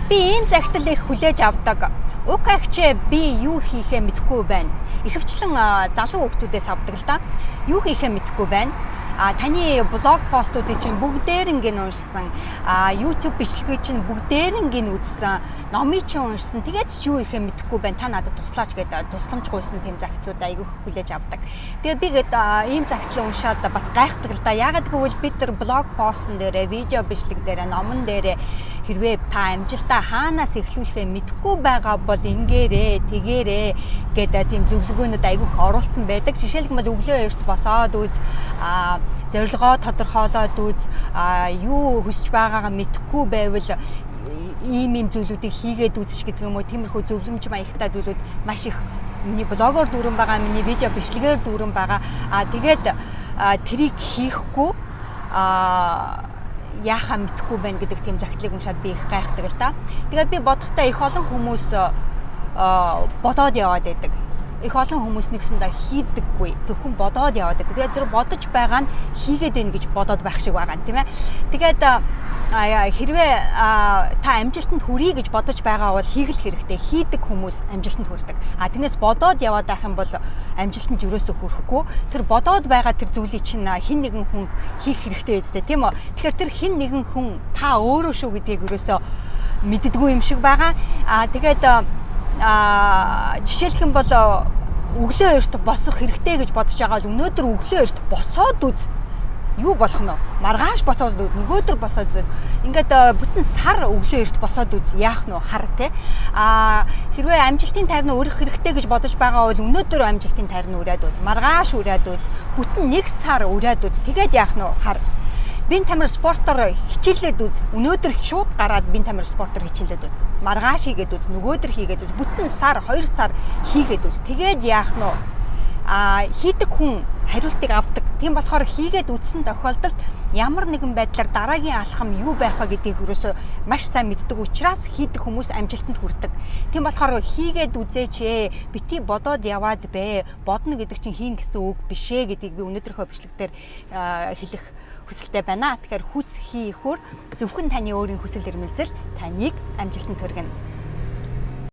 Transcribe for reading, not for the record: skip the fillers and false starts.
Би ийм захидал их хүлээж авдаг. Уг агч, би юу хийхээ мэдэхгүй байна. Ихэвчлэн залуу хүүхдүүдээс авдаг л да. Юу хийхээ мэдэхгүй байна. А таны blog post уудыг чинь бүгдээринг нь уншсан. YouTube бичлэгийг чинь бүгдээринг нь үзсэн. Номыг чинь уншсан. Тэгээд ч юу хийхээ мэдэхгүй байна. Та надад туслаач гэдэг тусламж гуйсан тийм захидлууд айгүй хүлээж авдаг. Тэгээд би гээд ийм захидлыг уншаад бас гайхдаг л да. Яагаад гэвэл бид нар blog post он дээрээ, видео бичлэг дээрээ, номон дээрээ хэрвээ та амжилтаа хаанаас эхлүүлэхээ мэдэхгүй байгаа бол ингээрээ, тэгээрээ гэдэг тийм зөвлөгөөнүүд айгүй их оруулсан байдаг. Жишээлбэл, өглөө эрт босоод үз, зорилгоо тодорхойлоод үз, юу хүсэж байгаагаа мэдэхгүй байвал ийм ийм зүйлүүдийг хийгээд үзэж гэдэг юм уу, тиймэрхүү зөвлөмж маягтай зүйлүүд маш их миний блогоор дүүрэн байгаа, миний видео бичлэгээр дүүрэн байгаа. Тэгээд тэрийг хийхгүй яахаа мэдэхгүй байна гэдэг тийм захидлыг уншаад би их гайхдаг л да. Тэгээд би бодохдоо их олон хүмүүс бодоод яваад байдаг. Их олон хүмүүс нэгсэндээ хийдэггүй. Зөвхөн бодоод яваад байдаг. Тэгээд тэр бодож байгаа нь хийгээд байна гэж бодоод байх шиг байгаа юм, тийм ээ. Тэгээд хэрвээ та амжилтанд хүрье гэж бодож байгаа бол хийх л хэрэгтэй. Хийдэг хүмүүс амжилтанд хүрдэг. А тэрнээс бодоод яваад байх юм бол амжилтанд юусоо хүрэхгүй. Тэр бодоод байгаа тэр зүйлийг чинь хэн нэгэн хүн хийх хэрэгтэй үстэй, тийм үү? Тэгэхээр тэр хэн нэгэн хүн та өөрөө шүү гэдгийг ерөөсөө мэддэггүй юм шиг байгаа. А тэгээд жишээлэх юм бол өглөө эрт босох хэрэгтэй гэж бодож байгаа бол өнөөдөр өглөө эрт босоод үз, юу болох нь вэ? Маргааш босоод үз, нөгөөдөр босоод үз. Ингээд бүтэн сар өглөө эрт босоод үз. Яах нь вэ? Хар те. А хэрвээ амжилтын тайрны өрөх хэрэгтэй гэж бодож байгаа бол өнөөдөр амжилтын тайрны өрөөд үз. Маргааш өрөөд үз. Бүтэн нэг сар өрөөд үз. Тэгээд яах нь вэ? Хар. Бие тамир спортоор хичээлээд үз. Өнөөдөр шууд гараад бие тамир спортоор хичээлээд үз. Маргааш хийгээд үз, нөгөөдөр хийгээд үз. Бүтэн сар, 2 сар хийгээд үз. Тэгээд яах нь вэ? А хийдэг хүн хариултыг авдаг. Тийм болохоор хийгээд үзсэн тохиолдолд ямар нэгэн байдлаар дараагийн алхам юу байх вэ гэдгийг ерөөсөө маш сайн мэддэг учраас хийдэг хүмүүс амжилтанд хүрдэг. Тийм болохоор хийгээд үзээч ээ. Битгий бодоод яваад бэ. Бодно гэдэг чинь хийн гэсэн үг биш ээ гэдгийг би өнөөдрийнхөө бичлэг дээр хэлэх хүсэлтэй байна. Тэгэхээр хүс хийхүр зөвхөн таны өөрийн хүсэл эрмэлзэл таныг амжилтанд хүргэнэ.